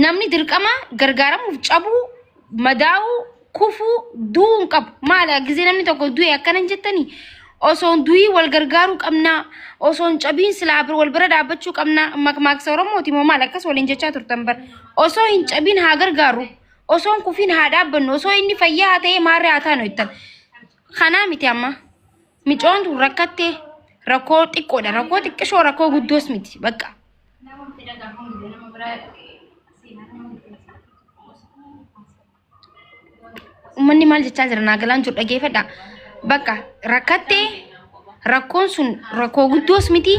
Namni dirqama gargaaramuuf cabuu, madaa'uu, kufuu, du'uu hin qabu. Maali gisee namni tokko du'e akkana hin jettanii? Osoo hin du'ii wal gargaaruu qabnaa, osoo hin cabiin silaa wal bira dhaabbachuu qabnaa. Makmaaksa Oromooti moo maal akkas waliin jechaa turtan bar. Osoo hin cabiin haa gargaarru, osoo hin kufiin haa dhaabbannu, osoo inni fayyaa haa ta'ee maarree haa taanu jettan. Kanaa miti amma. Micoon tun rakkattee rakkoo xiqqoodha. Rakkoo xiqqishoo rakkoo guddoos miti bakka. Uummanni maal jechaa jira naa galaan jiru dhageeffadha. Bakka rakkattee rakkoon sun rakkoo guddoos miti.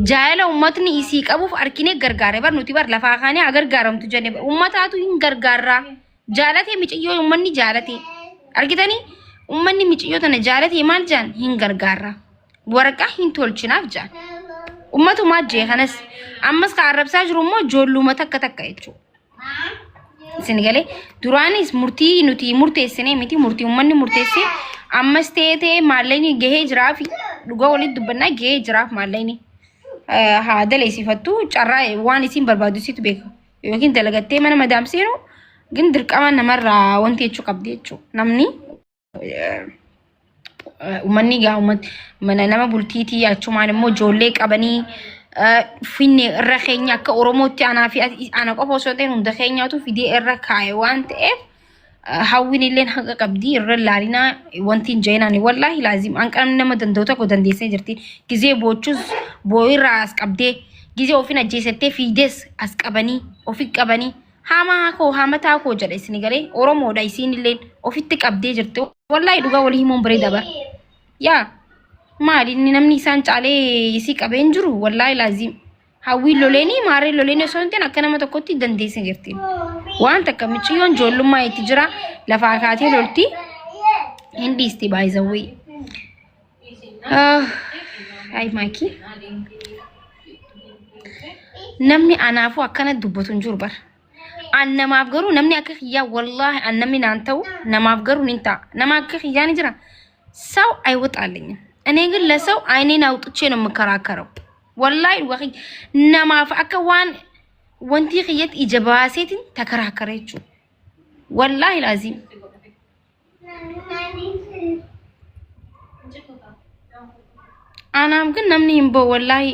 Jaalala uummatni isii qabuuf arkinee gargaare bar nuti bar lafaa kaanee haa gargaaramtu jenne bar uummataatu hin gargaarraa. Jaalatee miciyyoo uummanni jaalatee argitanii uummanni miciyyoo tana jaalatee maal jaan hin gargaarra. Waraqaa hin tolchinaaf jaan. Ummatumaa jee kanas ammas ka arrabsaa jiru immoo ijoolluma takka takka jechuudha. Isin galee duraanis murtii nuti murteessinee miti murtii uummanni murteesse ammas ta'ee ta'ee maallaqni gahee jiraaf dhugaa walitti dubbannaa gahee jiraaf maallaqni haa daleessifattu carraa waan isiin barbaadu isiitu beeka yookiin dalagattee mana madaam seenu gin dirqama namarraa wanti jechuu qabdi jechuudha namni uummanni gaa uummat mana nama bultiitii achumaan immoo ijoollee qabanii finne irra keenya akka Oromootti anaa fi ana qofa osoo hin ta'in hunda keenyaatu fidee irra kaa'e waan ta'eef hawwiin illeen haqa qabdi irra laalinaa wanti hin jeenaani wallaahi laazim hanqina nama danda'u tokko dandeessee jirti gizee boochus boo'irraa as qabdee gizee ofin ajjeesettee fiidees as qabanii ofi qabanii Hamaa koo hamataa koo jedha isin galee Oromoodha isiin illeen ofitti qabdee jirti. Wallaahi dhugaa walii himuun bareeda bara. Yaa maali inni namni isaan caalee isii qabee hin jiru wallaahi laaziim. Hawwiin loleenii maarreen loleenii osoo hin ta'in akka nama tokkotti dandeessee jirti. Waan takka miciyyoon ijoollummaa itti jira lafaa kaatee lolti hin dhiisti baay'izawwee. Ay maakii. Namni anaafuu akkana dubbatu hin jiru bara. An namaaf garuu namni akka kiyyaa wallaahi an namni naan ta'u namaaf garuu nin ta'a. Nama akka kiyyaa ni jira. ሰው አይወጣልኝም። እኔ ግን ለሰው አይኔን አውጥቼ ነው የምከራከረው። ወላሂ dhugaa kiyya namaaf akka waan wantii kiyyatti ija baaseetiin takaraakara jechuudha. Wallaahi laaziim. Anaaf ግን namni hin ba'u wallaahi.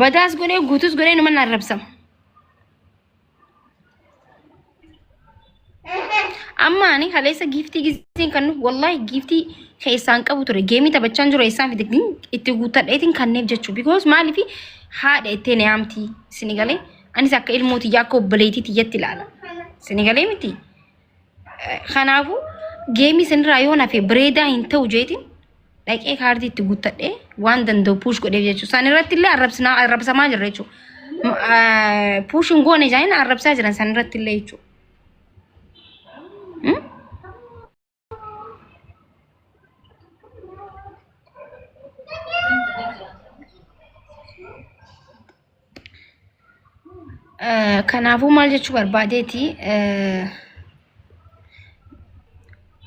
Badaas godhee guutus godhee numa arrabsama. Amma ani kaleessa giiftii giseen kan nuuf wallaahi giiftii keessaan qabu ture geemii taphachaan jiru eessaan fide ግን itti guuttadheetiin kanneef jechuu because maaliif haadha ittee na yaamti sini galee anis akka ilmoo tiyya akka obboleettii tiyyatti ilaala sini galee miti. Kanaafuu geemii isinirraa yoo nafe bareedaa hin ta'u jeetiin dhaqee kaardii itti guuttadhee waan danda'u puush godheef jechuudha. Isaan irratti illee arrabsinaa arrabsamaa jirra jechuudha. Puush hin goone jaaniin arrabsaa jiran isaan irratti illee jechuudha. Kanaafuu maal jechuu barbaadeeti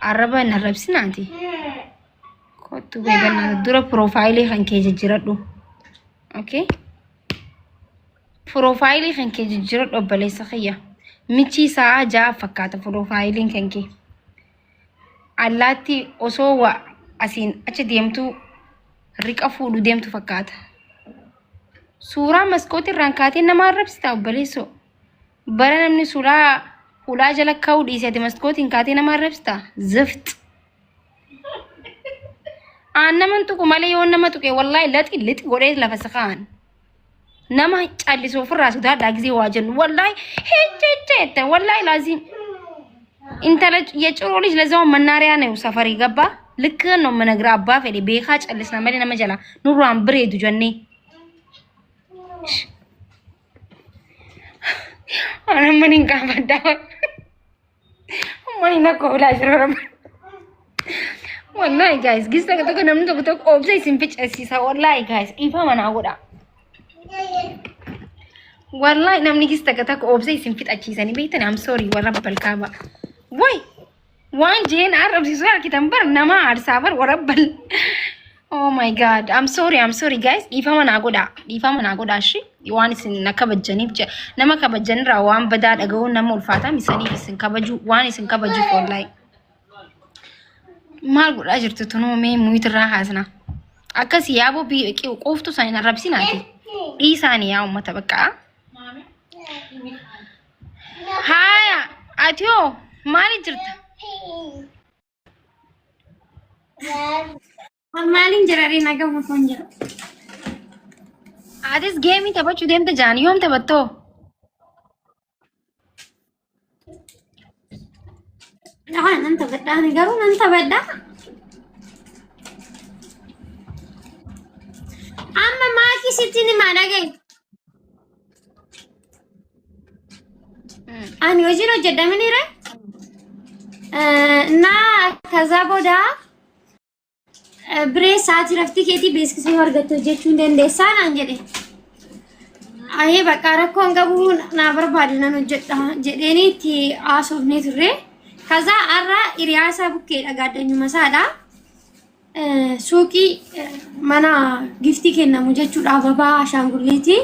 arraba hin arrabsinaati. Kottu beekanaa dura piroofaayilii kan kee jijjiiradhu. Okay. Piroofaayilii kan kee jijjiiradhu obboleessa kiyya. Michii sa'a ja'a fakkaata piroofaayiliin kan kee. Allaatti osoo waa asiin achi deemtu riqa fuudhu deemtu fakkaata. Suuraa maskootii irraan kaatee nama arrabsita obboleessoo. Bara namni suuraa hulaa jala kaa'uu dhiise ati maskootiin kaatee nama arrabsita. Zift. Aan naman tuqu malee yoo nama tuqe wallaahi laxi lixi godhee lafa si kaa'an. Nama callisu ofirraa sodaadhaa gisee waa jennu wallaahi hecha hecha jette wallaahi laaziim. Intala የጭሮ ልጅ ለዛው መናሪያ ነው ሰፈር ገባ ልክ ነው የምነግርህ። አባ fedhe beekaa callisna malee nama jala nurraan bireedu jennee. Amma hin qaafadhaa. Uummanni na koolaa jiru rabbi. Wallahi guys, gis tokko tokko namni tokko tokko obsa isin ficcisiisa. Wallahi guys, dhiifama naa godha. Wallahi namni gis takka tokko obsa isin fixachiisanii beektan I'm sorry warra balkaaba. Way waan jeen arrabsiisuu argitan bar nama aarsaa bar warra bal. Oh my God, I'm sorry, I'm sorry guys. Dhiifama naa godha. Dhiifama naa godha ashi. Waan isin na kabajjaniif nama kabajjanirraa waan badaa dhaga'uun nama ulfaataa misaniif isin kabaju waan isin kabajuuf wallaahi. Maal godhaa jirtu tunuu mee muyit irraa haasna. Akkasii yaaboo quuftu san hin arrabsinaati. Dhiisaanii yaa uummata bakka. Haaya ati hoo maali jirta? Maaliin jira ree nagaa mafoon jira. Atis geemii taphachuu deemta jaan yoom taphattoo? Haa nan taphadha ani garuu nan taphadha. Amma maakii sitti ni maa dhagaye. Ani hojiin hojjedha miniire. Naa kaza booda Biree sa'aatii raftii keetii beeksisa yoo argatte hojjechuu hin dandeessaa naan jedhe. Ayee bakka rakkoon qabu naa barbaade nan hojjedha jedheeni itti haasofnee turre. Kazaa har'a hiriyaa isaa bukkeedha gaaddanyuma isaadha. Suuqii mana giftii kennamu jechuudha ababaa ashaangulliitii.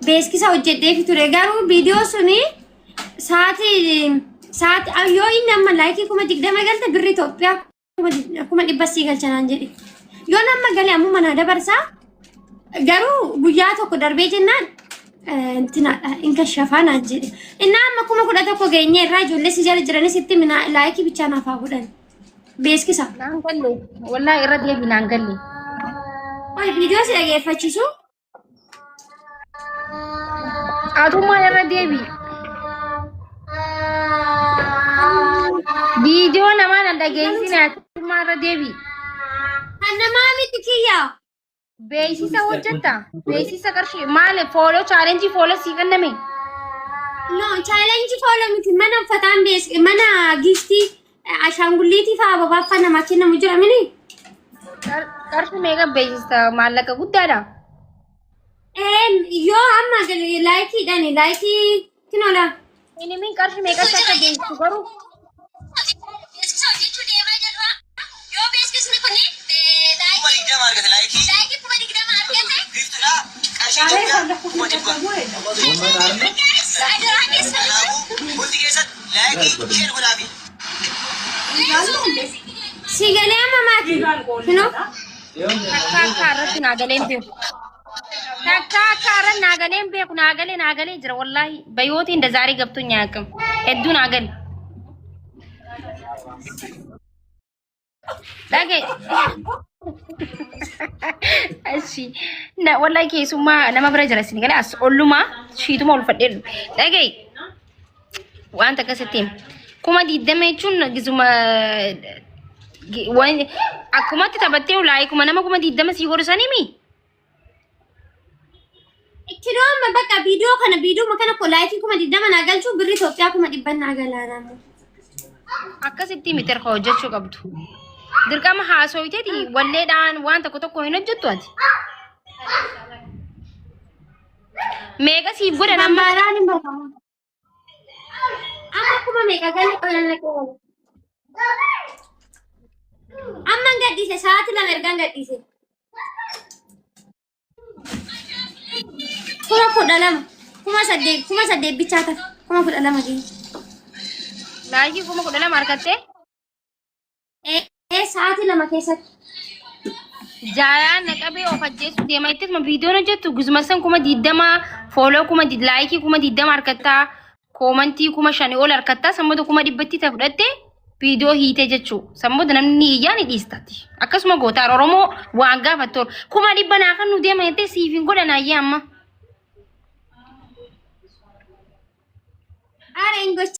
Beeksisa hojjedheefi ture garuu viidiyoo suni sa'aatii sa'aatii yoo inni amma laayikii 20,000 galte birri Itoophiyaa 100,000 sii galcha naan jedhe. Yoon amma gale ammuma naa dabarsaa garuu guyyaa tokko darbee jennaan intinaadha in kashafaa naan jedhe. Innaa amma 11,000 geenye irraa ijoollee si jala jiranis itti minaa laayikii bichaa naaf haa godhan. Beeskisa. Naan galle. Wallaahi irra deebi naan galle. Oi viidiyoo si dhageeffachiisu. Atummaan irra deebi. Viidiyoo namaa nan dhageessine atummaan irra deebi. Kan namaa miti kiyya. Beeksisa hojjetta. Beeksisa qarshii maali fooloo chaalenjii fooloo sii kenname. No, challenge follow miti mana uffataan bees mana giftii ashaangulliitii fa'aa ababaa fa'aa namaa kennamu jira mini. Qarshii meeqa beeksista maallaqa guddaadha. Yoo amma laayikiidhaan laayikii kinola. Minimin qarshii meeqatti akka beeksisu garuu. Beeksisa hojjechuu deemaa jirra. Yoo beeksisni kun 20,000 argate laayikii. Laayikii 20,000 argate. Biiftuudha qarshii Itoophiyaa 100,000. Adaraa keessan. Kanaafuu hundi keessan laayikii sheer godhaafi. Si galee amma maati? Kinoo. Takka akka irratti naa galee hin beeku. Takka akka irratti naa galee hin beeku naa galee naa galee jira wallaahi bayyootiin dazaarii gabtuun nyaaqam hedduu naa gale. Dhage. Ashi. Na wallahi keessummaa nama bira jira isin galee as ollumaa shiituma ol fadhee dhage. Wanta akkasitti 20,000 jechuun gizuma waan akkumatti taphattee laayikuma nama 20,000 sii godhu sanii mi? Kinoo amma bakka viidiyoo kana viidiyoo kana koo laayikii 20,000 naa galchuu birri Itoophiyaa 100,000 naa galaa naammoo. Akkasitti miti erga hojjechuu qabdu. Dirqama haasooyteeti walleedhaan waan tokko tokko hin hojjettu ati. Meeqa siif godhan amma? Ammaaraan hin barbaadu. Amma kuma meeqa galee qolan naqee. Amma hin gadhiise sa'aatii 2 ergaan gadhiise. 12,000 8,000 8,000 bichaa tafe 12,000 ga'e. Laayikii 12,000 argattee? Ee sa'aatii 2 keessatti. Jaalaan na qabee of ajjeesuu deema ittisuma viidiyoon hojjettu guzuma san 20,000 fooloo laayikii 20,000 argattaa koomantii 5,000 ol argattaa sammoota 100,000tti ta fudhatte viidiyoo hiite jechuu sammoota namni ni iyyaa ni dhiistati akkasuma gootaan Oromoo waan gaafattoon 100,000 naa kan nu deema jettee siif hin godhan ayyee amma. Ara hin gocha.